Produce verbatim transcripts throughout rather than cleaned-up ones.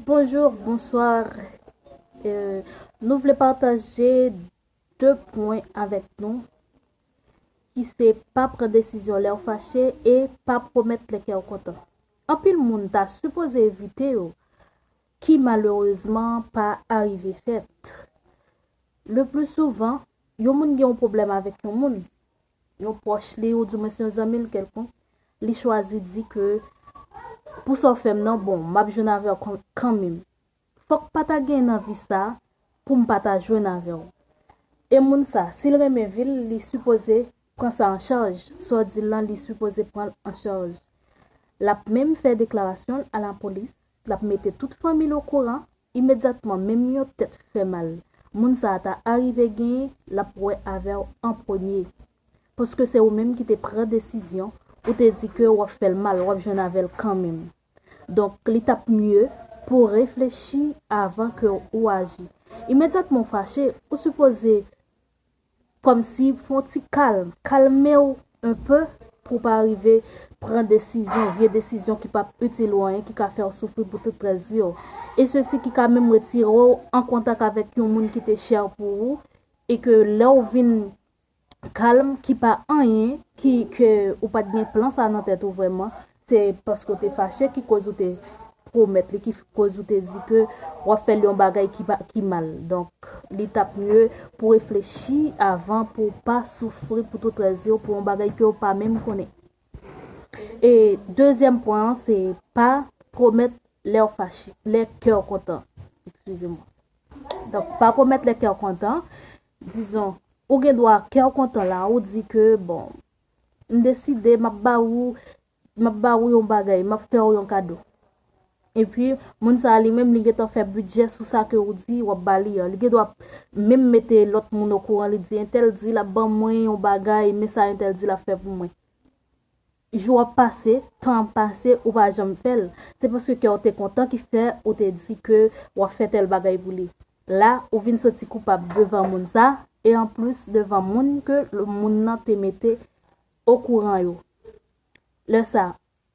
Bonjou, bonswa. Euh, nou vle pataje de pwen avèk nou, ki se pa pran desizyon lè w fache e pa pwomèt lè kè w kontan. Anpil moun ta sipoze evite yo, ki malerezman pa arive fèt. Le pli souvan, yon moun gen yon pwoblèm avèk yon moun, yon pwòch li, oudimwens yon zanmi l kèlkonk, li chwazi di ke pou sa w fè m nan, bon, m ap jwenn avè w kan- kanmenm. Fòk pa ta gen nan vi sa pou m pa ta jwenn avè w. E moun sa, si l renmen vi l, li sipoze pran sa an chaj. Sa w di l lan, li sipoze pran l an chaj. L ap menm fè deklarasyon l a lapolis, l ap mete tout fanmi l okouran, imedyatman, menm yon tèt fè mal moun sa a ta arive genyen, l ap wè avè w an premye. Paske se ou menm ki te pran desizyon, ou te di ke w ap fè l mal, w ap jwenn avè l kanmenm. Donk, li t ap mye pou w reflechi avan ke ou aji. Imedyatman w fache, ou sipoze kòmsi fè yon ti kalm, kalme w un peu pou w pa rive pran desizyon, vye desizyon ki p ap itil ou anyen, ki ka fè w soufri pou tout rès vi w. E sesi ki ka menm retire w an kontak avèk yon moun ki te chè pou ou, e ke lè w vin kalm, ki pa anyen, ki, ke ou pa t gen plan sa nan tèt ou vrèman, se paske w te fache ki koz ou te pwomèt li, ki koz ou te di ke w ap fè l yon bagay ki pa, ki mal. Donk, li t ap mye pou w reflechi avan, pou w pa soufri pou tout rès vi w pou yon bagay ke w pa menm konnen. E dezyèm pwen an, se pa pwomèt lè w fache, lè kè w kontan. Eskize mwen. Donk, pa pwomèt lè kè w kontan. Dizon, ou gen dwa kè w kontan la, ou di ke, bon, m deside, m ap ba ou, m ap ba ou yon bagay, m ap fè w yon kado. Epi, moun sa a li menm, li gentan fè bidjè sou sa ke ou di w ap ba li an. Li gen dwa menm mete lòt moun okouran, li di, entèl di l ap ban mwen yon bagay, men sa entèl di l ap fè pou mwen. Jou ap pase, tan ap pase, ou pa janm fè l. Se paske kè w te kontan ki fè ou te di ke w ap fè tèl bagay pou li. La, ou vin soti koupab devan moun sa, e anplis devan moun ke l- moun nan te mete okouran yo. Lè sa,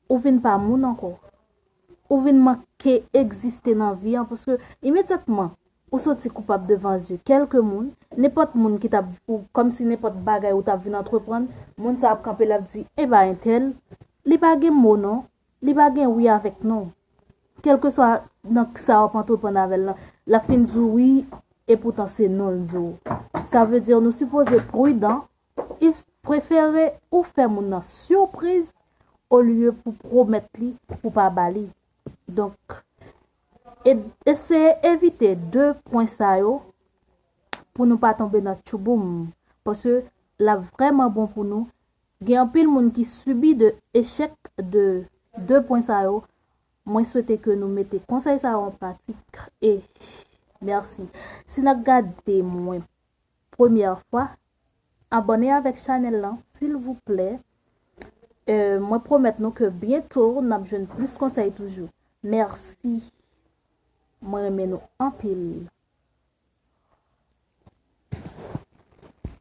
ou vin pa moun ankò. Ou vin manke egziste nan vi an, paske imedyatman ou soti koupab devan zye kèlke moun, nenpòt moun ki t ap, ou, kòmsi nenpòt bagay ou t ap vin antreprann, moun sa ap kanpe, l ap di, e ba entèl, li pa gen mo non, li pa gen wi avèk non. Kèlkeswa nan sa w ap antreprann avè l lan, l ap fin di w wi, e poutan se non l di w. Sa vle di nou sipoze pridan, i s- prefere ou fè moun nan sipriz olye pou pwomèt li pou pa ba li. Donk, e- eseye evite de pwen sa yo pou nou pa tonbe nan tchouboum, paske l ap vrèman bon pou nou. Gen anpil moun ki sibi de echèk de de pwen sa yo. Mwen swete ke nou mete konsèy sa yo an pratik. E mèsi. Si n ap gade mwen premyè fwa, abòne avèk chanèl lan, silvouplè. Euh, mwen pwomèt nou ke byento n ap jwenn plis konsèy toujou. Mèsi. Mwen renmen nou anpil.